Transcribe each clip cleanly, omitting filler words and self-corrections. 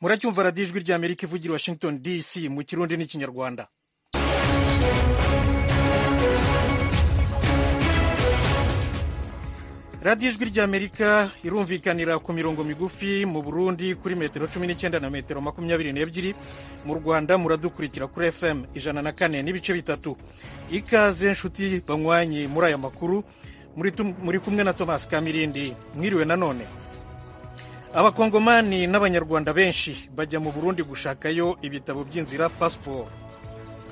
Muracyumva Radiyo Ijwi ry'Amerika ivugira Washington DC mu Kirundi n'Ikinyarwanda. Radiyo Ijwi ry'Amerika irumvikanira ku mirongo migufi mu Burundi kuri metero 19 na metero 22. Mu Rwanda muradukurikira kuri FM 104.3. Ikaze nshuti banywanyi muri aya makuru, muri kumwe na Thomas Kamirindi. Mwiriwe nanone. Abakongomani n'Abanyarwanda benshi bajya mu Burundi gushakayo ibitabo by'inzira, passport.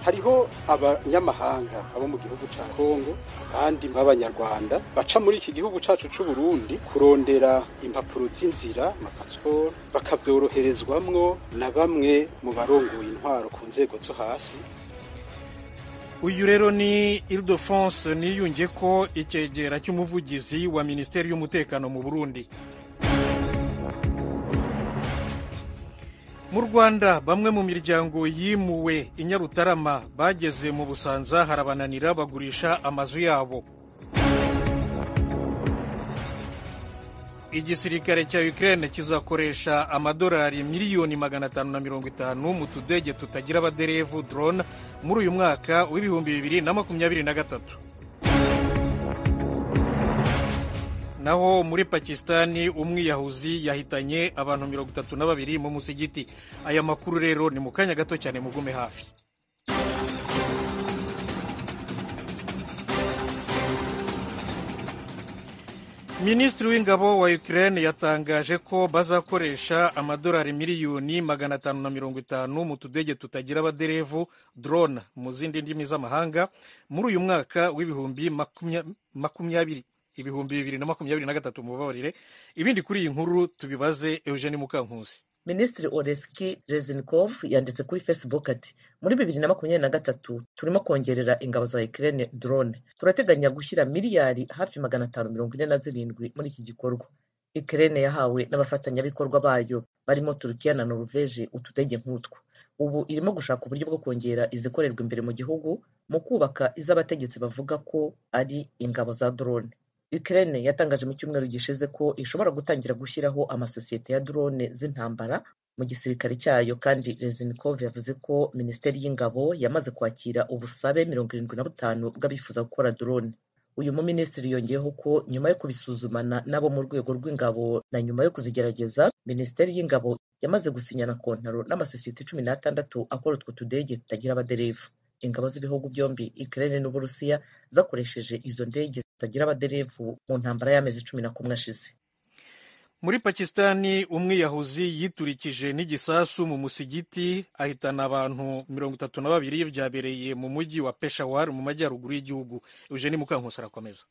Hariho abanyamahanga abo mu gihugu ca Kongo, abandi b'Abanyarwanda baca muri iki gihugu cacu c'u Burundi kurondera impapuro z'inzira, amapasiporo, bakavyoroherezwamwo na bamwe mu barongoye intwaro ku nzego zo hasi. Uyu rero ni Ildefonse Niyunge ko icyegera cy'umuvugizi wa Minisiteri y'Umutekano mu Burundi. Mu Rwanda bamwe mu miryango yimuwe i Nyarutarama bageze mu Busanza harabananira, bagurisha amazu yabo. Igisirikare cya Ukraine kizakoresha amadolari 550 miliyoni mu tudege tutagira abaderevu, drone, muri uyu mwaka w'2023. Naho muri Pakistani umwiyahuzi yahitanye abantu 32 mu musigiti. Aya makuru rero ni mu kanya gato cyane, mugume hafi. Minisitiri w'ingabo wa Ukraine yatangaje ko bazakoresha amadolari 550 miliyoni mu tudege tutagira abaderevu, drone mu zindi ndimi z'amahanga, muri uyu mwaka w'ibihumbi makumyabiri 2023. Mubabarire, ibindi kuri iyi nkuru tubibaze Eugene Mukankusi. Minisitiri Oleksiy Reznikov yanditse kuri Facebook ati: "Muri 2023 turimo kongerera ingabo za Ukraine drone. Turateganya gushyira miliyari hafi 547 muri iki gikorwa." Ukraine yahawe n'abafatanyabikorwa bayo barimo Turukiya na Norvege utudege nk'utwo. Ubu irimo gushaka uburyo bwo kongera izikorerwa imbere mu gihugu mu kubaka iz'abategetsi bavuga ko ari ingabo za drone. Ukraine yatangaje mu cyumweru gishize ko ishobora gutangira gushyiraho amasosiyete ya drone z'intambara mu gisirikare cyayo, kandi Reznikov yavuze ko Minisiteri y'Ingabo yamaze kwakira ubusabe 75 bw'abifuza gukora drone. Uyu muminisitiri yongeyeho ko nyuma yo kubisuzumana n'abo mu rwego rw'ingabo na nyuma yo kuzigerageza, Minisiteri y'Ingabo yamaze gusinyana kontaro n'amasosiyete 16 akora utwo tudege tutagira abaderevu. Ingabo z'ibihugu byombi, Ukraine n'Uburusiya, zakoresheje izo ndege zitagira abaderevu mu ntambara y'amezi 11 ashize. Muri Pakistani umwiyahuzi yiturikije n'igisasu mu musigiti ahitana abantu 32. Byabereye mu mujyi wa Peshawar mu majyaruguru y'igihugu. Eugene Mukankusi arakomeza.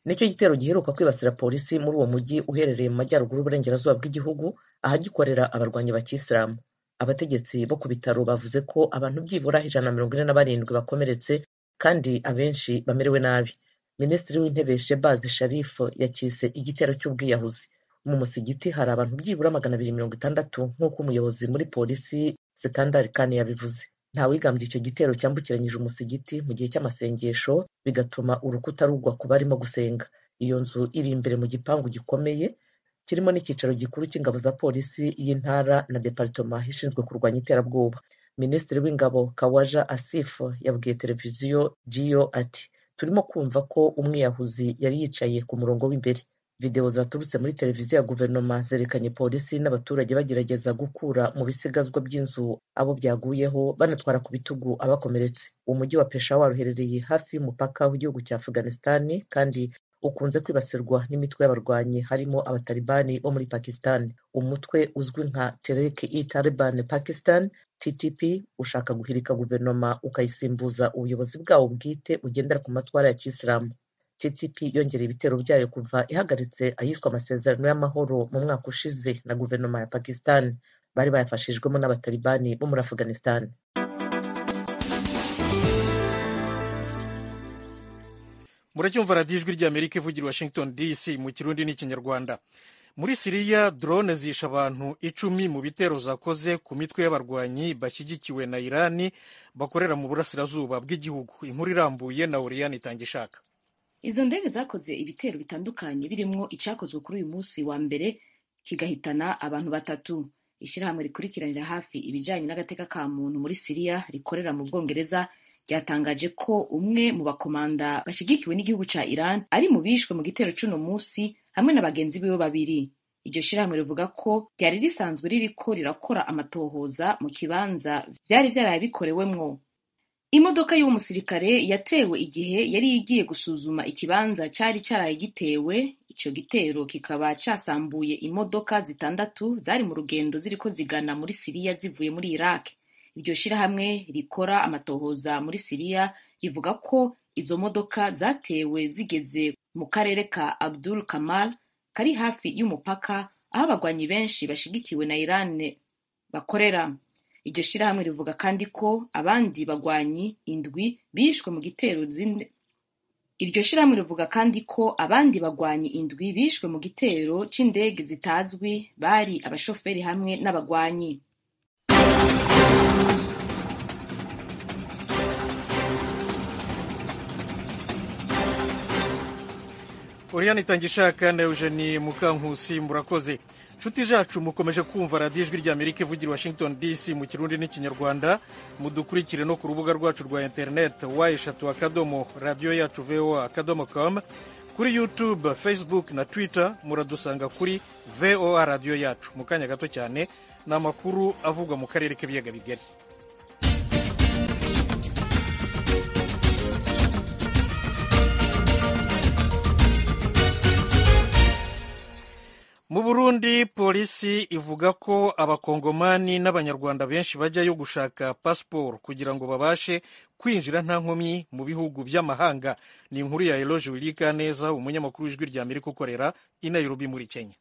Nicyo gitero giheruka kwibasira polisi muri uwo mujyi uherereye mu majyaruguru y'uburengerazuba bw'igihugu, ahagikorera abarwanyi ba kisilamu. Abategetsi bo ku bitaro bavuze ko abantu byibura 147 bakomeretse kandi abenshi bamerewe nabi. Minisitiri w'Intebe Shehbaz Sharif yakise igitero cy'ubwiyahuzi. Mu musigiti hari abantu byibura 260, nk'uko umuyobozi muri polisi Sikandar Khan yabivuze. Ntawigambye icyo gitero cyambukiranyije umusigiti mu gihe cy'amasengesho, bigatuma urukuta rugwa ku barimo gusenga. Iyo nzu iri imbere mu gipangu gikomeye kirimo n'icyicaro gikuru cy'ingabo za polisi y'intara na deparitoma ishinzwe kurwanya iterabwoba. Minisitiri w'Ingabo Khawaja Asif yabwiye televiziyo Geo ati: "Turimo kumva ko umwiyahuzi yari yicaye ku murongo w'imbere." Videwo zaturutse muri televiziyo ya guverinoma zerekanye polisi n'abaturage bagerageza gukura mu bisigazwa by'inzu abo byaguyeho, banatwara ku bitugu abakomeretse. Umujyi wa Peshawar uherereye hafi y'umupaka w'igihugu cya Afghanistan kandi ukunze kwibasirwa n'imitwe y'abarwanyi, harimo Abatalibani bo muri Pakistan. Umutwe uzwi nka Tehreek-e-Taliban Pakistan, TTP, ushaka guhirika guverinoma ukayisimbuza ubuyobozi bwawo bwite bugendera ku matwara ya kisilamu. TTP yongereye ibitero byayo kuva ihagaritse ayiswe amasezerano y'amahoro mu mwaka ushize na guverinoma ya Pakistan, bari bayafashijwemo n'Abatalibani bo muri Afghanistan. Muracyumva Radiyo Ijwi ry'Amerika ivugira Washington DC mu Kirundi n'Ikinyarwanda. Muri Siriya drone zishe abantu 10 mu bitero zakoze ku mitwe y'abarwanyi bashyigikiwe na Irani bakorera mu burasirazuba bw'igihugu. Inkuru irambuye na Oriyani Itangishaka. Izo ndege zakoze ibitero bitandukanye, birimwo icyakozwe kuri uyu munsi wa mbere kigahitana abantu batatu. Ishirahamwe rikurikiranira hafi ibijanye n'agateka ka muntu muri Siriya rikorera mu Bwongereza ryatangaje ko umwe mu bakomanda bashigikiwe n'igihugu ca Iran ari mu bishwe mu gitero c'uno musi hamwe na bagenzi biwe babiri. Iryo shirahamwe rivuga ko ryari risanzwe ririko rirakora amatohoza mu kibanza vyari vyaraye bikorewemwo. Imodoka y'uwo musirikare yatewe igihe yari igiye gusuzuma ikibanza cari caraye gitewe. Ico gitero kikaba casambuye imodoka zitandatu zari mu rugendo ziriko zigana muri Siriya zivuye muri Iraq. Iryo shirahamwe rikora amatohoza muri Siriya rivuga ko izo modoka zatewe zigeze mu karere ka Abdul Kamal kari hafi y'umupaka, aho abagwanyi benshi bashigikiwe na Iran bakorera. Iryo shirahamwe rivuga kandi ko abandi bagwanyi indwi bishwe mu gitero Iryo shirahamwe rivuga kandi ko abandi bagwanyi indwi bishwe mu gitero c'indege zitazwi bari abashoferi hamwe n'abagwanyi. Oriane Itangishaka na Eugenie Mukankusi, murakoze. Nshuti zacu, mukomeje kumva radiyo Ijwi ry'Amerika ivugira Washington DC mu Kirundi n'Ikinyarwanda. Mudukurikire no ku rubuga rwacu rwa internet www.radioyacu.voa.com. Kuri YouTube, Facebook na Twitter muradusanga kuri VOA radiyo yacu. Mu kanya gato cyane ni amakuru avugwa mu karere k'ibiyaga bigari. Mu Burundi, polisi ivuga ko abakongomani n'abanyarwanda benshi bajyayo gushaka pasiporo kugira ngo babashe kwinjira nta nkomyi mu bihugu by'amahanga. Ni inkuru ya Eloge Wilikaneza, umunyamakuru w'Ijwi rya Amerika ukorera i Nairobi muri Kenya.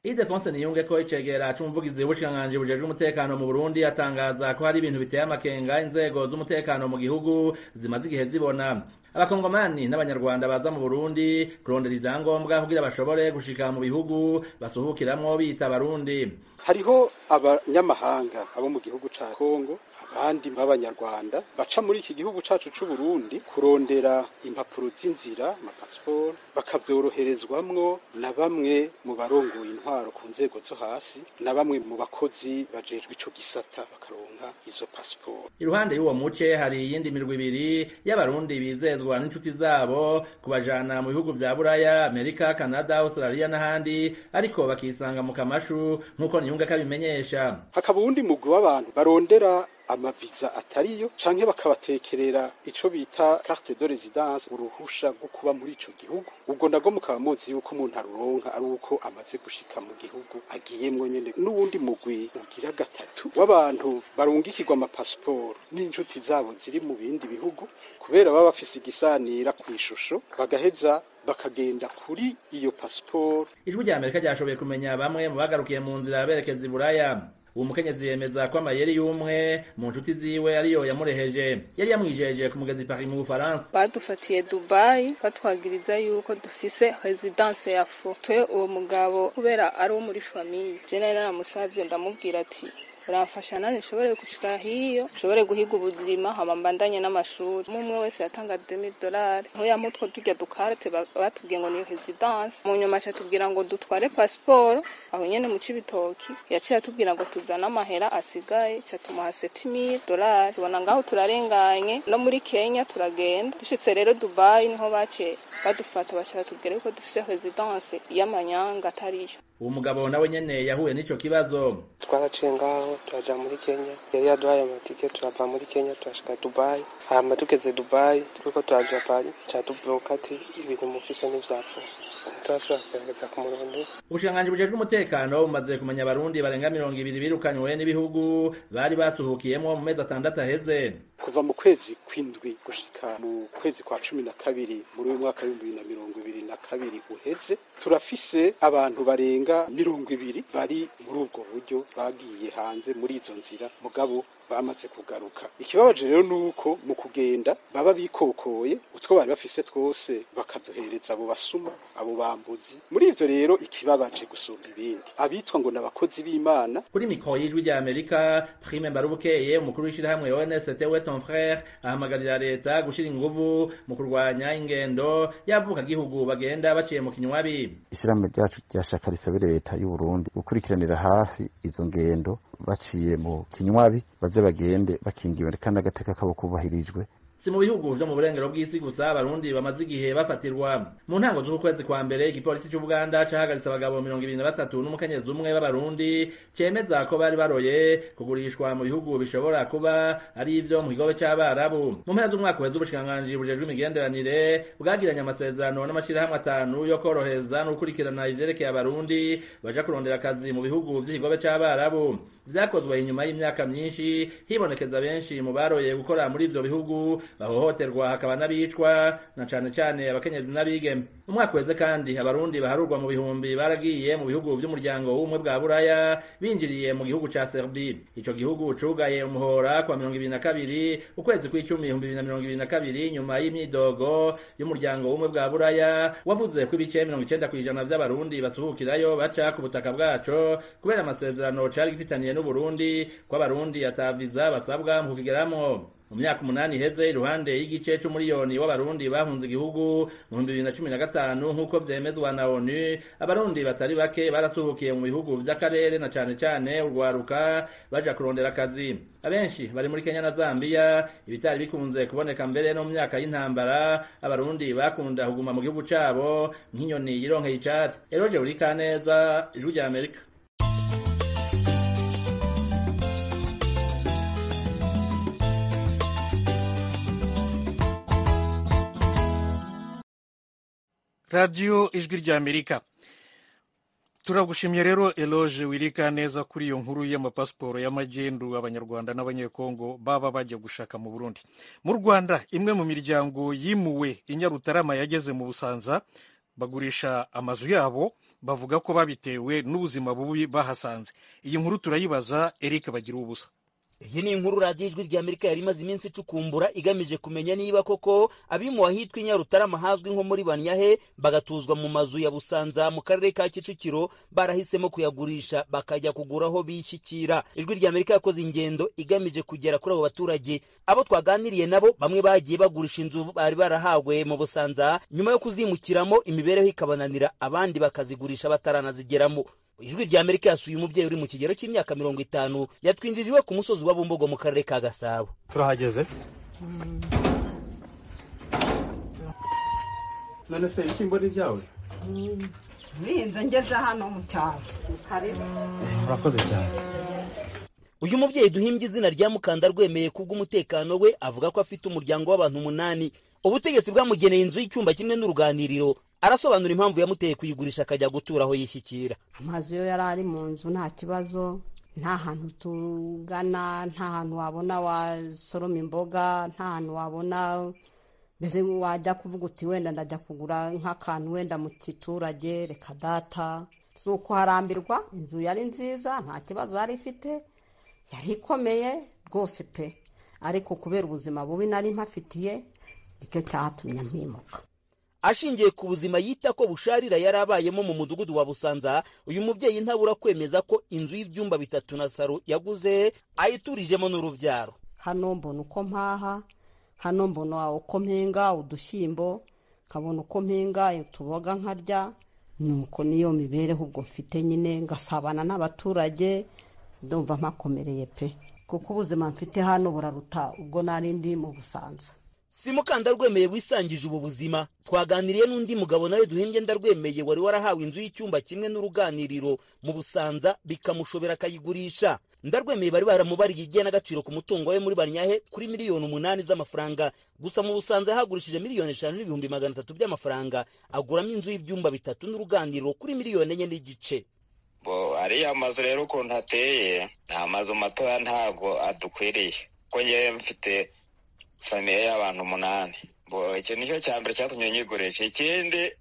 Ildefonse Niyunge ko icegera c'umuvugizi w'ubushikiranganji bujejwe umutekano mu Burundi atangaza ko hari ibintu biteye amakenga inzego z'umutekano mu gihugu zimaze igihe zibona. Abakongomani n'abanyarwanda baza mu Burundi kurondera ivyangombwa kugira bashobore gushika mu bihugu basuhukiramwo bita Abarundi. Hariho abanyamahanga abo mu gihugu ca Kongo, abandi b'abanyarwanda baca muri iki gihugu cacu c'u Burundi kurondera impapuro z'inzira, amapasiporo, bakavyoroherezwamwo na bamwe mu barongoye intwaro ku nzego zo hasi na bamwe mu bakozi bajejwe ico gisata, bakaronka izo pasiporo. Iruhande y'uwo muce hari iyindi mirwi ibiri y'abarundi bizezwa n'inshuti zabo kubajana mu bihugu vya Buraya, Amerika, Canada, Australia n'ahandi, ariko bakisanga mu kamashu nk'uko Niyunge kabimenyesha. Hakaba uwundi mugwi w'abantu barondera amaviza atariyo canke bakabatekerera ico bita carte de résidence, uruhusha rwo kuba muri ico gihugu. Ubwo nabwo mukaba muzi yuko umuntu aruronka ari uko amaze gushika mu gihugu agiyemwo nyene. N'uwundi mugwi ugira gatatu w'abantu barungikirwa amapasiporo n'inshuti zabo ziri mu bindi bihugu, kubera baba bafise igisanira kw'ishusho, bagaheza bakagenda kuri iyo pasiporo. Ijwi rya Amerika ryashoboye kumenya bamwe mu bagarukiye mu nzira berekeza i Buraya. Uwo mukenyezi yemeza ko amayeri y'umwe mu nshuti ziwe ariyo yamureheje. Yari yamwijeje ku mugezi Paris mu Bufaransa. Badufatiye Dubai batwagiriza yuko dufise residence ya fo. Twe uwo mugabo kubera ari uwo muri famille, je nari naramusavye ndamubwira ati uramfasha nanje nshobore gushika hiyo, nshobore guhiga ubuzima hama mbandanye n'amashuri. Umwe wese yatanga $2000, aho yamutwo turya dukarte batubwiye ngo ni residence. Mu nyuma aca tubwira ngo dutware pasiporo, aho nyene mu Cibitoki yaciye atubwira ngo tuzane amahera asigaye, ca tumuha $7000. Tubona ngaho turarenganye no muri Kenya turagenda. Dushitse rero Dubai niho baciye badufata, baca batubwira yuko dufise residence y'amanyanga atariyo. Uwo mugabo nawe nyene yahuye n'ico kibazo. Twaraciye ngaho turaja muri Kenya, yari yaduhaye amatike, turava muri Kenya turashika Dubai. Hama tugeze Dubai turiko turaja Paris, ca tubloka ati ibintu mufise ntivyapfuye, turasubira kugerageza kumurondera. Ubushikiranganji bujejwe umutekano bumaze kumenya abarundi barenga 20 birukanywe n'ibihugu bari basuhukiyemwo mu mezi 6 aheze. Kuva mu kwezi kw'indwi gushika mu kwezi kwa 12 muri uyu mwaka w'ibihumbi bibiri na mirongo ibiri na kabiri uheze, turafise abantu barenga 20 bari muri ubwo buryo bagiye hanze muri izo nzira, mugabo bamaze kugaruka. Ikibabaje rero nuko mu kugenda baba bikokoye utwo bari bafise twose bakaduhereza abo basuma, abo bambuzi. Muri ivyo rero ikibabaje gusumba ibindi, abitwa ngo n'abakozi b'Imana. Kuri mikoro y'Ijwi rya Amerika, Prime Mbarubukeye, umukuru w'ishirahamwe ONST We Ton Frère, ahamagarira leta gushira inguvu mu kurwanya ingendo y'abavukagihugu bagenda baciye mu kinywabi. Ishirahamwe ryacu ryashaka risabire leta y'u Burundi gukurikiranira hafi izo ngendo baciye mu kinywabi, baze bagende bakingiwe kandi agateka kabo kubahirijwe. Si mu bihugu vyo mu burengero bw'isi gusa abarundi bamaze igihe bafatirwa. Mu ntango z'ukwezi kwa mbere, igipolisi c'Ubuganda cahagaritse abagabo 23 n'umukenyezi umwe b'abarundi cemeza ko bari baroye kugurishwa mu bihugu bishobora kuba ari ivyo mu kigobe c'Abarabu. Mu mpera z'umwaka uheze, ubushikiranganji bujejwe imigenderanire bwagiranye amasezerano n'amashirahamwe 5 yo korohereza no gukurikirana ivyerekeye abarundi baja kurondera akazi mu bihugu vy'ikigobe c'Abarabu. Vyakozwe inyuma y'imyaka myinshi hibonekeza benshi mu baroye gukora muri ivyo bihugu bahohoterwa, hakaba n'abicwa, na cane cane abakenyezi n'abigeme. Umwaka uheze kandi abarundi baharurwa mu bihumbi baragiye mu bihugu vy'umuryango w'ubumwe bwa Buraya binjiriye mu gihugu ca Serbie. Ico gihugu cugaye umuhora kwa 22 ukwezi kw'icumi 2022 nyuma y'imyidogo y'umuryango w'ubumwe bwa Buraya wavuze ko ibice 90% vy'abarundi basuhukirayo baca ku butaka bwaco kubera amasezerano cari gifitaniye n'Uburundi ko abarundi ataviza basabwa mu kukigeramwo. Mu myaka 8 iheze, iruhande y'igice c'umuriyoni w'abarundi bahunze igihugu mu 2015 nk'uko vyemezwa na ONU, abarundi batari bake barasuhukiye mu bihugu vy'akarere na cane cane urwaruka baja kurondera akazi. Abenshi bari muri Kenya na Zambia, ibitari bikunze kuboneka mbere no mu myaka y'intambara. Abarundi bakunda kuguma mu gihugu cabo nk'inyoni yironkeye icari. Eroje Urikaneza, Ijwi rya Amerika. Radiyo Ijwi rya Amerika. Turagushimye rero Eloge Wirika neza kuri iyo nkuru y'amapasiporo y'amagendu abanyarwanda n'abanyekongo baba bajya gushaka mu Burundi. Mu Rwanda, imwe mu miryango yimuwe i Nyarutarama yageze mu Busanza bagurisha amazu yabo, bavuga ko babitewe n'ubuzima bubi bahasanze. Iyi nkuru turayibaza Eric Bagira ubusa. Iyi ni inkuru radiyo Ijwi rya Amerika yari imaze iminsi icukumbura igamije kumenya niba koko abimuwe ahitwa i Nyarutarama hazwi nko muri Banyahe bagatuzwa mu mazu ya Busanza mu karere ka Kicukiro barahisemo kuyagurisha bakajya kugura aho bishyikira. Ijwi rya Amerika yakoze ingendo igamije kugera kuri abo baturage. Abo twaganiriye nabo bamwe bagiye bagurisha inzu bari barahawe mu Busanza nyuma yo kuzimukiramo imibereho ikabananira, abandi bakazigurisha bataranazigeramo. Ijwi rya Amerika yasuye umubyeyi uri mu kigero cy'imyaka 50 yatwinjije iwe ku musozi wa Bumbogo mu karere ka Gasabo. Turahageze. None se ibishyimbo ni ibyawe? Bihinze ngeze hano mu cyaro. Karibu. Urakoze cyane. Uyu mubyeyi duhimbye izina rya Mukanda rwemeye kubw'umutekano we, avuga ko afite umuryango w'abantu 8. Ubutegetsi bwamugeneye inzu y'icyumba kimwe n'uruganiriro. Arasobanura impamvu yamuteye kuyigurisha akajya gutura aho yishyikira. Amazu yo yari ari mu nzu nta kibazo, nta hantu tugana, nta hantu wabona wasoroma imboga, nta hantu wabona mbese wajya kuvuga uti wenda ndajya kugura nk'akantu wenda mu giturage, reka data. Si ukuharambirwa, inzu yari nziza nta kibazo yari ifite, yari ikomeye rwose pe, ariko kubera ubuzima bubi nari mpafitiye icyo cyatumye mpimuka. Ashingiye ku buzima yita ko busharira yari abayemo mu mudugudu wa Busanza, uyu mubyeyi ntabura kwemeza ko inzu y'ibyumba 3 na saro yaguze ayiturijemo n'urubyaro. Hano mbona uko mpaha, hano mbona uko mpinga udushyimbo, nkabona uko mpinga utuboga nkarya, nuko niyo mibereho ubwo mfite nyine, ngasabana n'abaturage, ndumva mpakomereye pe, kuko ubuzima mfite hano buraruta ubwo nari ndi mu Busanza. Si Mukanda rwemeye wisangije ubu buzima. Twaganiriye n'undi mugabo nawe duhimbye Ndarwemeye wari warahawe inzu y'icyumba kimwe n'uruganiriro mu Busanza bikamushobera akayigurisha. Ndarwemeye bari baramubariye igenagaciro ku mutungo we muri Banyahe kuri miliyoni 8 z'amafaranga, gusa mu Busanza yahagurishije miliyoni 5,300,000 by'amafaranga, aguramo inzu y'ibyumba 3 n'uruganiriro kuri miliyoni 4.5. Bo ariya mazu rero ukuntu ateye ni amazu matoya ntago adukwiriye, kuko ngewe mfite famiye y'abantu 8. Bo icyo nicyo cya mbere cyatumye nyigurisha. Ikindi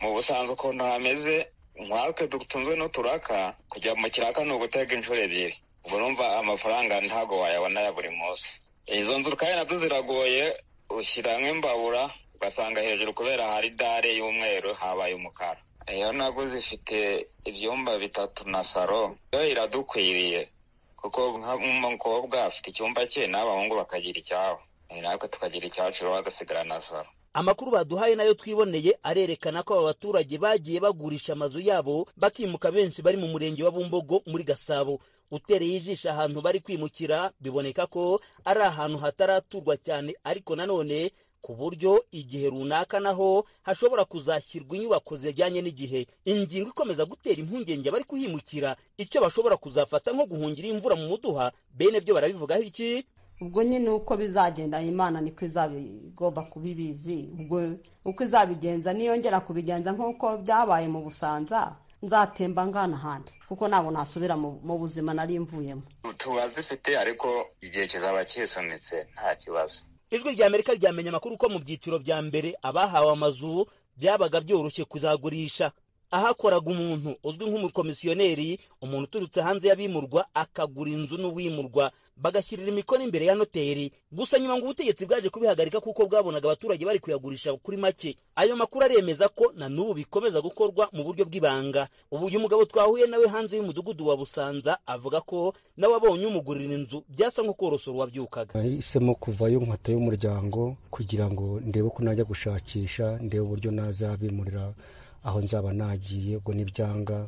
mu Busanzwe ukuntu hameze, nkatwe dutunzwe n'uturaka, kujya mu kiraka ni ugutega inshuro 2. Ubwo numva amafaranga ntabwo wayabona ya buri munsi. Izo nzu kandi nazo ziragoye, ushyira nk'imbabura ugasanga hejuru kubera hari dare y'umweru habaye umukara. Iyo naguze ifite ibyumba 3 na saro, yo iradukwiriye kuko nk'umukobwa afite icyumba cye n'abahungu bakagira icyabo, natwe tukagira icyacu, bagasigara na saro. Amakuru baduhaye nayo twiboneye arerekana ko aba baturage bagiye bagurisha amazu yabo bakimuka, benshi bari mu murenge wa Bumbogo muri Gasabo. Utereye ijisho ahantu bari kwimukira biboneka ko ari ahantu hataraturwa cyane, ariko nanone ku buryo igihe runaka naho hashobora kuzashyirwa inyubako zijyanye n'igihe. Ingingo ikomeza gutera impungenge bari kuhimukira, icyo bashobora kuzafata nko guhungira imvura mu muduha, bene byo barabivugaho iki? Ubwo nyine uko bizagenda Imana niko izabigomba kubibizi. Ubwo uko izabigenza niyongera kubigenza nk'uko byabaye mu Busanza, nzatemba ngana ahandi kuko ntabwo nasubira mu buzima nari mvuyemo. Tuba zifite ariko igihe kizaba kisunitse nta kibazo. Ijwi rya Amerika ryamenye amakuru ko mu byiciro bya mbere abahawe amazu byabaga byoroshye kuzagurisha. Ahakoraga umuntu uzwi nk'umukomisiyoneri, umuntu uturutse hanze y'abimurwa akagura inzu n'uwimurwa, bagashyirira imikono imbere ya noteri. Gusa nyuma ngo ubutegetsi bwaje kubihagarika kuko bwabonaga abaturage bari kuyagurisha kuri make. Ayo makuru aremeza ko na n'ubu bikomeza gukorwa mu buryo bw'ibanga. Ubu uyu mugabo twahuye nawe hanze y'umudugudu wa Busanza avuga ko nawe abonye umugurira inzu byasa nko korosora uwabyukaga. Nahisemo kuvayo nkata y'umuryango kugira ngo ndebe ko najya gushakisha, ndebe uburyo nazabimurira aho nzaba nagiye. Ubwo nibyanga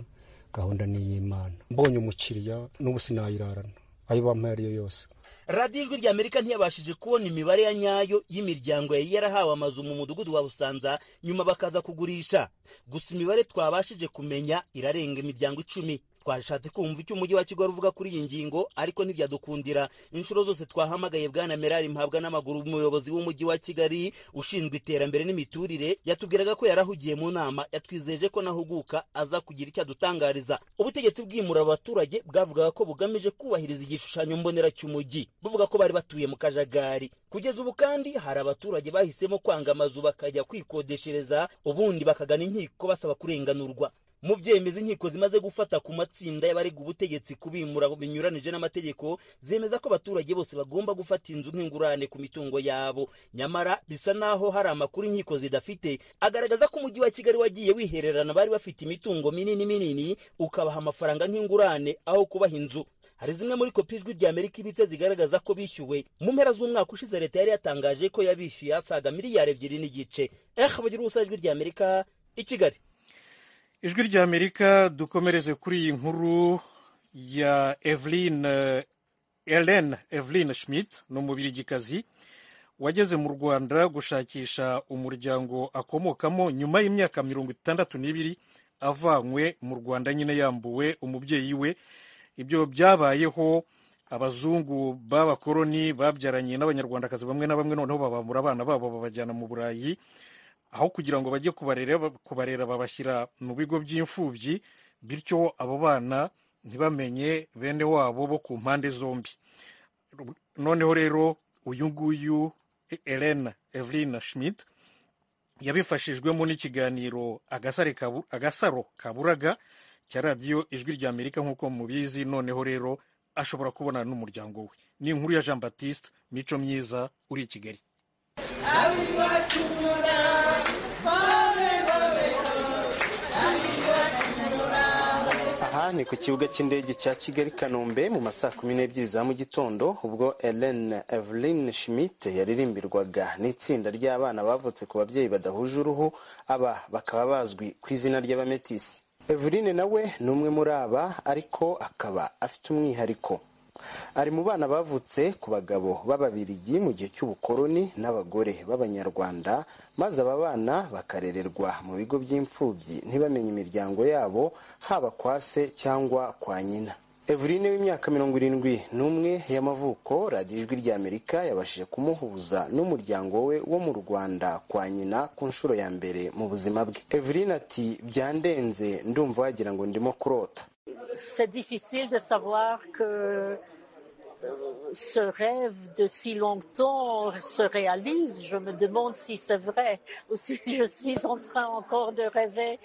gahunda ni iy'Imana. Mbonye umukiriya n'ubu sinayirarana, ayo bampaye ariyo yose. Radiyo Ijwi rya Amerika ntiyabashije kubona imibare ya nyayo y'imiryango yari yarahawe amazu mu mudugudu wa Busanza nyuma bakaza kugurisha. Gusa imibare twabashije kumenya irarenga imiryango 10. Twashatse kumva icyo umujyi wa Kigali uvuga kuri iyi ngingo, ariko ntibyadukundira. Inshuro zose twahamagaye Bwana Merari Mpabwa n'Amaguru, umuyobozi w'umujyi wa Kigali ushinzwe iterambere n'imiturire, yatubwiraga ko yarahugiye mu nama. Yatwizeje ko nahuguka aza kugira icyo adutangariza. Ubutegetsi bwimura abaturage bwavugaga ko bugamije kubahiriza igishushanyo mbonera cy'umujyi, buvuga ko bari batuye mu kajagari. Kugeza ubu kandi hari abaturage bahisemo kwanga amazu bakajya kwikodeshereza, ubundi bakagana inkiko basaba kurenganurwa. Mu byemezo inkiko zimaze gufata ku matsinda y'abarega ubutegetsi kubimura binyuranije n'amategeko, zemeza ko abaturage bose bagomba gufata inzu nk'ingurane ku mitungo yabo. Nyamara bisa naho hari amakuru inkiko zidafite agaragaza ko umujyi wa Kigali wagiye wihererana bari bafite imitungo minini minini, ukabaha amafaranga nk'ingurane aho kubaha inzu. Hari zimwe muri kopi Ijwi rya Amerika ibitse zigaragaza ko bishyuwe. Mu mpera z'umwaka ushize leta yari yatangaje ko yabishyuye asaga 2.5 miliyari. Bagira ubusa, Ijwi rya Amerika i Kigali. Ijwi rya Amerika, dukomereze kuri iyi nkuru ya Eveline, Ellen Eveline Schmidt. Ni umubirigikazi wageze mu Rwanda gushakisha umuryango akomokamo nyuma y'imyaka 62 avanywe mu Rwanda, nyine yambuwe umubyeyi we. Ibyo byabayeho abazungu b'abakoroni babyaranye n'abanyarwandakazi bamwe na bamwe, noneho babambura abana babo babajyana mu Burayi. Aho kugira ngo bajye kubarera, babashyira mu bigo by'imfubyi, bityo abo bana ntibamenye bene wabo bo ku mpande zombi. Noneho rero uyu nguyu Ellen Eveline Schmidt yabifashijwemo n'ikiganiro Agasaro Kaburaga cya Radiyo Ijwi rya Amerika, nk'uko mubizi. Noneho rero ashobora kubonana n'umuryango we. Ni inkuru ya Jean Baptiste Mico Myiza uri i Kigali. Aha ni ku kibuga cy'indege cya Kigali Kanombe mu masaa 12 za mu gitondo, ubwo Ellen Evelyn Schmidt yaririmbirwaga n'itsinda ry'abana bavutse ku babyeyi badahuje uruhu, aba bakaba bazwi ku izina ry'abametisi. Eveline nawe ni umwe muri aba, ariko akaba afite umwihariko. Ari mu bana bavutse ku bagabo b'Ababirigi mu gihe cy'ubukoroni n'abagore b'Abanyarwanda, maze aba bana bakarererwa mu bigo by'imfubyi ntibamenye imiryango yabo, haba kwa se cyangwa kwa nyina. Eveline w'imyaka 71 y'amavuko, Radiyo Ijwi rya Amerika yabashije kumuhuza n'umuryango we wo mu Rwanda kwa nyina ku nshuro ya mbere mu buzima bwe. Eveline ati: "Byandenze, ndumva wagira ngo ndimo kurota." C'est difficile de savoir que ce rêve de si longtemps se réalise. Je me demande si c'est vrai ou si je suis en train encore de rêver.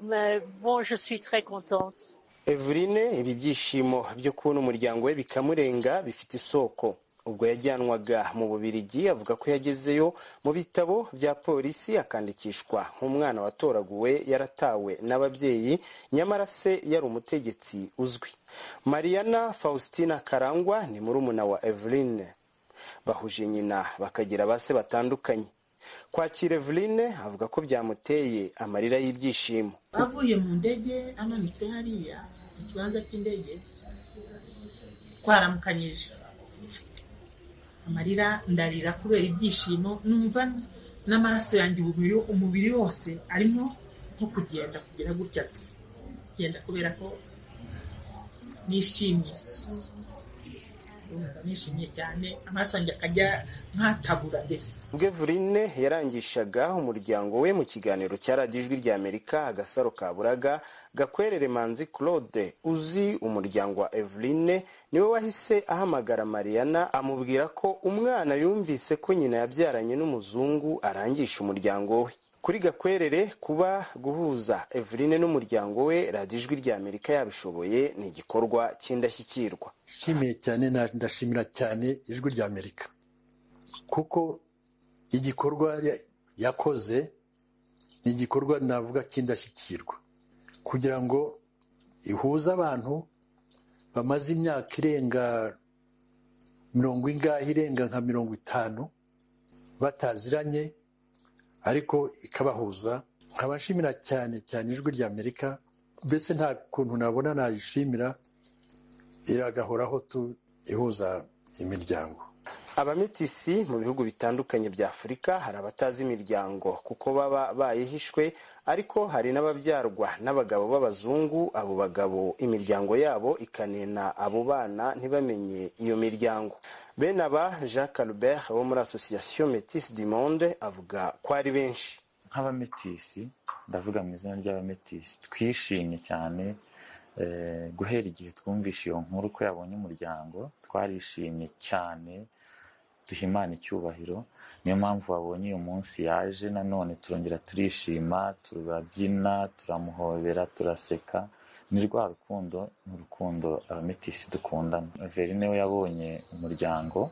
Mais bon, je suis très contente. Eveline ibi byishimo byo kubona umuryango we bikamurenga bifite isoko. Ubwo yajyanwaga mu Bubiligi avuga ko yagezeyo mu bitabo bya polisi akandikishwa nk'umwana watoraguwe yaratawe n'ababyeyi, nyamara se yari umutegetsi uzwi. Mariana Faustina Karangwa ni murumuna wa Eveline, bahuje nyina bakagira base batandukanye. Kwakira Eveline avuga ko byamuteye amarira y'ibyishimo. Avuye mu ndege amanutse hariya mu kibanza cy'indege, twaramukanyije amarira, ndarira kubera ibyishimo, numva n'amaraso yanjye umubiri wose arimo nko kugenda kugera gutya gusa, kugenda kubera ko nishimye, nishimye cyane, amaraso yanjye akajya nkatabura mbese. Ubwo Eveline yarangishaga umuryango we mu kiganiro cya Radiyo Ijwi ry'Amerika Agasaro ka Buraga, Gakwerere Manzi Claude uzi umuryango wa Eveline niwe wahise ahamagara Mariana amubwira ko umwana yumvise ko nyina yabyaranye n'umuzungu arangisha umuryango we. Kuri Gakwerere kuba guhuza Eveline n'umuryango we Radiyo Ijwi ry'Amerika yabishoboye ni igikorwa cy'indashyikirwa. Nshimiye cyane, ndashimira cyane Ijwi ry'Amerika kuko igikorwa yakoze ni igikorwa navuga cy'indashyikirwa, kugira ngo ihuze abantu bamaze imyaka irenga mirongo ingahe, irenga nka 50 bataziranye, ariko ikabahuza. Nkabashimira cyane cyane Ijwi ry'Amerika, mbese nta kuntu nabona nayishimira, iragahoraho ihuza imiryango. Abametisi mu bihugu bitandukanye bya Afurika hari abatazi imiryango kuko baba bayihishwe, ariko hari n'ababyarwa n'abagabo b'abazungu, abo bagabo imiryango yabo ikanena abo bana ntibamenye iyo miryango. Bene aba Jacques Albert wo muri Association Métis du Monde avuga ko ari benshi. Nk'abametisi, ndavuga mu izina ry'abametisi, twishimye cyane guhera igihe twumvishe iyo nkuru ko yabonye umuryango, twarishimye cyane, duha Imana icyubahiro. Niyo mpamvu wabonye uyu munsi yaje nanone turongera turishima, turabyina, turamuhobera, turaseka. Ni rwa rukundo, ni urukundo abametisi dukundana. Eveline we yabonye umuryango,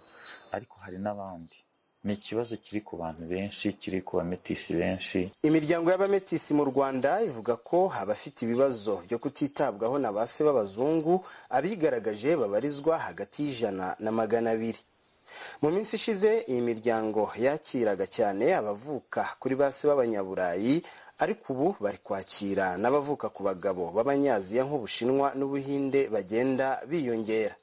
ariko hari n'abandi. Ni ikibazo kiri ku bantu benshi, kiri ku bametisi benshi. Imiryango y'abametisi mu Rwanda ivuga ko abafite ibibazo byo kutitabwaho na ba se b'abazungu abigaragaje babarizwa hagati y'100 na 200. Mu minsi ishize iyi miryango yakiraga cyane abavuka kuri ba se b'abanyaburayi, ariko ubu bari kwakira n'abavuka ku bagabo b'abanyaziya nk'Ubushinwa n'Ubuhinde bagenda biyongera.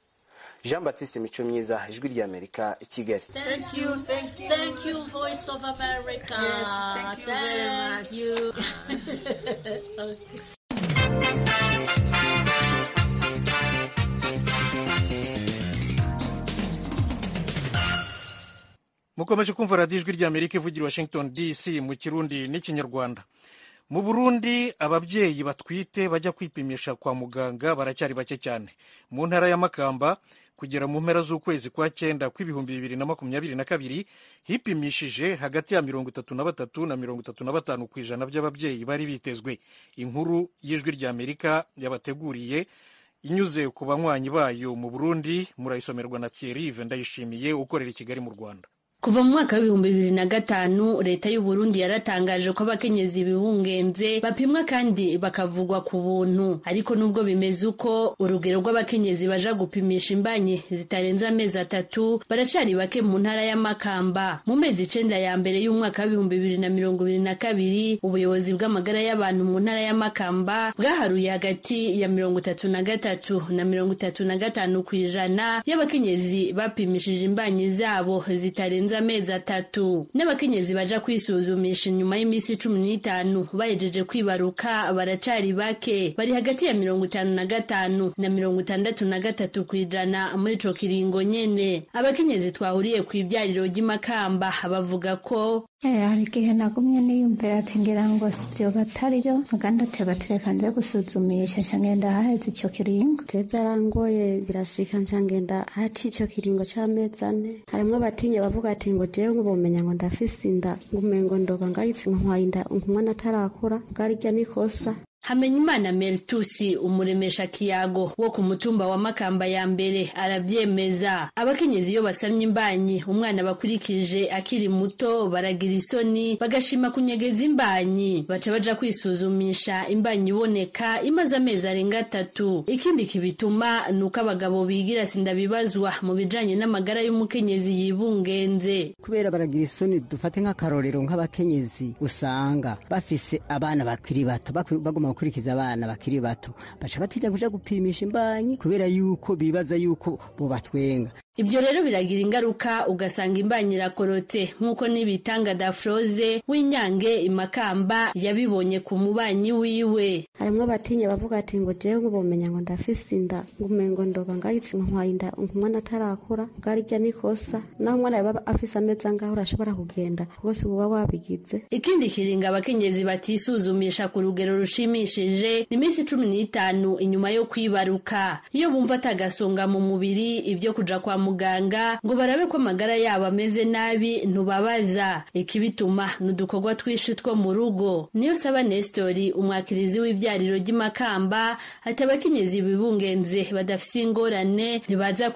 Jean Baptiste Mico Myiza, Ijwi ry'Amerika, i Kigali. Thank you, thank you. Thank you, Voice of America. Yes, thank you very much. Okay. Mukomeje kumva radiyo Ijwi ry'Amerika ivugira Washington DC mu Kirundi n'iKinyarwanda. Mu Burundi ababyeyi batwite bajya kwipimisha kwa muganga baracyari bake cyane. Mu ntara ya Makamba kugera mu mpera z'ukwezi kwa 9 kw'ibihumbi 2022 hipimishije hagati ya 33 na 35% by'ababyeyi bari bitezwe. Inkuru y'Ijwi ry'Amerika yabateguriye inyuze ku banywanyi bayo mu Burundi, murayisomerwa na Thierry Ndayishimiye ukorera i Kigali mu Rwanda. Kuva mu mwaka w'2005 leta y'u Burundi yaratangaje ko abakenyezi bibungenze bapimwa kandi bakavugwa ku buntu, ariko nubwo bimeze uko urugero rw'abakenyezi baja gupimisha imbanyi zitarenze amezi 3 baracari bake mu ntara ya Makamba. Mu mezi 9 ya mbere y'umwaka w'2022 ubuyobozi bw'amagara y'abantu mu ntara ya Makamba bwaharuye hagati ya 33 na 35% y'abakenyezi bapimishije imbanyi zabo zitarenze amezi 3. N'abakenyezi baja kwisuzumisha inyuma y'imisi 15 bahejeje kwibaruka baracari bake, bari hagati ya 55 na 63% muri ico kiringo nyene. Abakenyezi twahuriye kw'ivyariro ry'Imakamba bavuga ko hari igihe nagumye niyumvira ati ngira ngo sivyo batariyo muganda tebatereka nze gusuzumisha nca ngenda haheze ico kiringo. Je vyarangoye birashika nca ngenda haci ico kiringo c'amezi 4. Harimwo abatinya bavuga ati ngo jewe ngo bomenya ngo ndafise inda, ngumengo ndoba ngahise ntwaye inda umwana atarakura, bwarirya nikosa. Hamenyimana Meritusi, umuremesha kiyago wo ku mutumba wa Makamba ya mbere, aravyemeza. Abakenyezi iyo basamye imbanyi umwana bakurikije akiri muto baragira isoni, bagashima kunyegeza imbanyi, baca baja kwisuzumisha imbanyi iboneka imaze amezi arenga 3. Ikindi kibituma nuko abagabo bigira sindabibazwa mu bijanye n'amagara y'umukenyezi yibungenze. Kubera baragira isoni, dufate nk'akarorero nk'abakenyezi usanga bafise abana bakiri bato, baguma gukurikiza abana bakiri bato, baca batinya kuja gupimisha imbanyi kubera yuko bibaza yuko bobatwenga. Ibyo rero biragira ingaruka, ugasanga imbanyi irakorotse, nk'uko n'ibitanga Dafroze w'Inyange Imakamba yabibonye ku mubanyi wiwe. Harimwo abatinya bavuga ati ngo jewe ngo bomenya ngo ndafise inda, ngo umengo ndoba ngayitse ntwaye inda umwana atarakura, bwarirya nikosa naho umwana yaba afise amezi angahe urashobora kugenda rwose uba wabigize. Ikindi kiringa abakenyezi batisuzumisha ku rugero rushimishije ni iminsi 15 inyuma yo kwibaruka, iyo bumva atagasonga mu mubiri, ibyo kuja kwa muganga ngo barabe ko amagara yabo ameze nabi ntubabaza. Ikibituma n'udukorwa twinshi two mu rugo. Niyo saba Nestori, umwakirizi w'ibyariro ry'Imakamba, ati abakenyezi bibungenze badafise ingorane ntibaza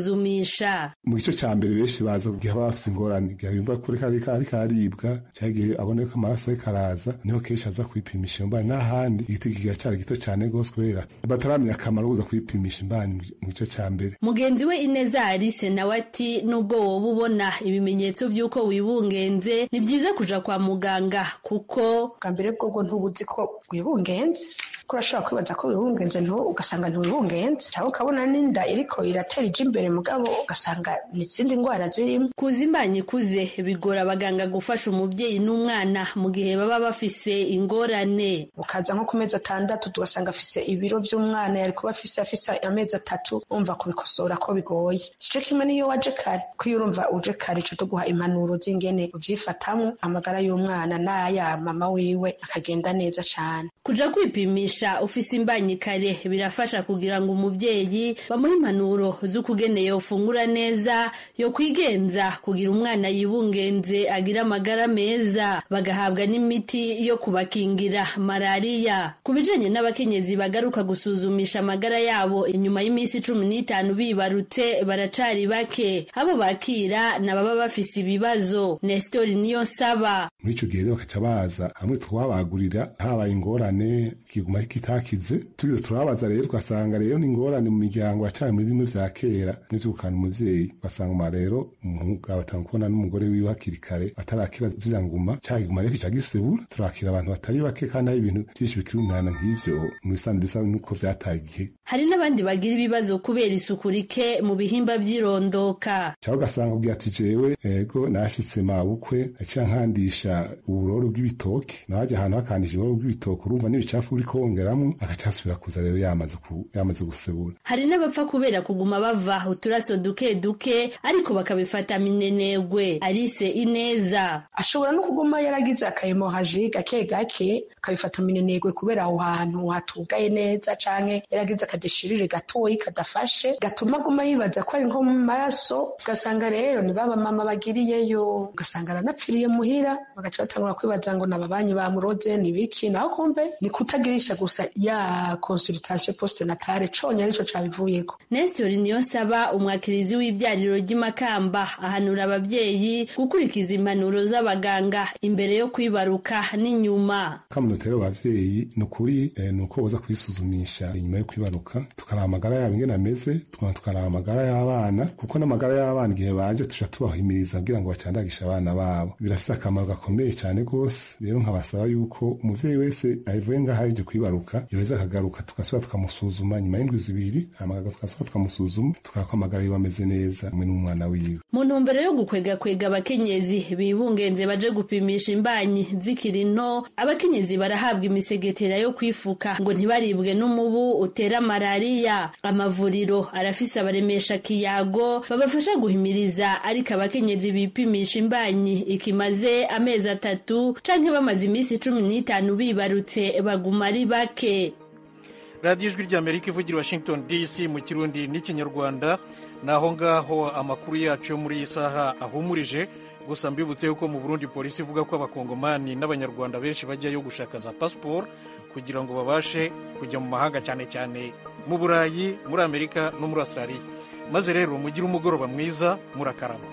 kwisuzumisha. Mu gice ca mbere benshi baza kugihe baba bafise ingorane, igihe yumva kuri ariko araribwa canke igihe abona ko amaraso ariko araza, niho kenshi aza kwipimisha iyo mbanyi. N'ahandi igiti kiracyari gito cane gose kubera bataramenya akamaro kuza kwipimisha imbanyi mu gice ca mbere. Mugenzi we Ineza Alice nawe ati nubwo woba ubona ibimenyetso by'uko wibungenze, ni byiza kuja kwa muganga kuko bwa mbere bwobwo ntubuzi ko wibungenze, ko urashobora kwibaza ko wibungenze ugasanga ntiwibungenze, cyangwa ukabona n'inda iriko iratera ija imbere mugabo ugasanga n'izindi ndwara zirimo. Kuza imbanyi ikuze bigora abaganga gufasha umubyeyi n'umwana mu gihe baba bafise ingorane. Ukaza nko ku mezi 6 tugasanga afise ibiro vy'umwana yari kuba afise amezi 3, umva kubikosora ko bigoye. Ico kimwe niyo waje kare, ko iyo urumva uje kare ico tuguha impanuro z'ingene uvyifatamwo, amagara y'umwana n'aya mama wiwe akagenda neza cane. Kuja kwipimisha ufise imbanyi kare birafasha kugira ngo umubyeyi bamuhe impanuro z'ukugene yofungura neza, yo kwigenza kugira umwana yibungenze agira amagara meza, bagahabwa n'imiti yo kubakingira malariya. Ku bijanye n'abakenyezi bagaruka gusuzumisha amagara yabo inyuma y'iminsi 15 bibarutse, baracari bake. Abo bakira nababa bafise ibibazo. Nestor niyo saba. Muri ico gihe rero bakaca baza hamwe twabagurira, habaye ingorane kiguma kitakize, tugize turabaza rero tugasanga rero ni ingorane mu miryango acanye muri bimwe vya kera n'ivyukana umuvyeyi, ugasanga rero umugabo atanga kubona n'umugore wiwe hakiri kare atarakira ziriya nguma, cagiguma rero kica gisebura. Turakira abantu batari bake kandi hari ibintu vyinshi bikiri umwana nk'ivyo mu bisanzwe bisa nuko vyataye igihe. Hari n'abandi bagira ibibazo kubera isuku rike mu bihimba vy'irondoka, cyangwa ugasanga ubwira ati jewe ego nashitse mabukwe aca nkandisha uburoro bw'ibitoki, naje ahantu hakandisha uburoro bw'ibitoki, urumva n'ibicafu uriko wongeramwo, agaca asubira kuza rero yamaze gusebura. Hari n'abapfa kubera kuguma bava uturaso duke duke ariko bakabifata minenegwe. Alice Ineza ashobora no kuguma yaragize akahemohaji gake gake akabifata minenegwe kubera aho hantu hatugaye neza, canke yaragize akadeshirire gatoyi kadafashe gatuma aguma yibaza ko ari nko mu maraso, ugasanga rero ni baba mama bagiriyeyo, ugasanga aranapfiriye muhira, bagaca batangura kwibaza ngo nababanyi bamuroze ni biki, naho kumbe ni kutagirisha gusa ya consultation postnatale conye arico cabivuyeko. Nestor Niyonsaba, umwakirizi w'ibyariro ry'Imakamba, ahanura ababyeyi gukurikiza impanuro z'abaganga imbere yo kwibaruka n'inyuma. Kamunotero abavyeyi nukuri nuko boza kwisuzumisha inyuma yo kwibaruka, tukaraba amagara yabo ingene ameze, tukaraba amagara y'abana, kuko n'amagara y'abana igihe baje tuca tubahimiriza kugira ngo bacandagishe abana babo. Birafise akamaro gakomeye cane gose. Rero nkabasaba yuko umuvyeyi wese avuye ngaho aje kwibaruka yoheza akagaruka, tugasubira tukamusuzuma nyuma y'indwi 2, hama tugasubira tukamusuzuma tukaraba ko amagara yiwe ameze neza hamwe n'umwana wiwe. Mu ntumbero yo gukwegakwega abakenyezi bibungenze baje gupimisha imbanyi zikiri nto, abakenyezi barahabwa imisegetera yo kwifuka ngo ntibaribwe n'umubu utera malariya. Amavuriro arafise abaremesha kiyago babafasha guhimiriza, ariko abakenyezi bipimisha imbanyi ikimaze amezi 3 canke bamaze iminsi 15 bibarutse baguma ari bake. Radiyo Ijwi ry'Amerika ivugira Washington DC mu Kirundi n'Ikinyarwanda. Naho ngaho amakuru yacu yo muri iyi saha ahumurije. Gusa mbibutse yuko mu Burundi polisi ivuga ko abakongomani n'abanyarwanda benshi bajyayo gushaka za pasiporo kugira ngo babashe kujya mu mahanga, cyane cyane mu Burayi, muri Amerika no muri Australia. Maze rero mugire umugoroba mwiza, murakarama.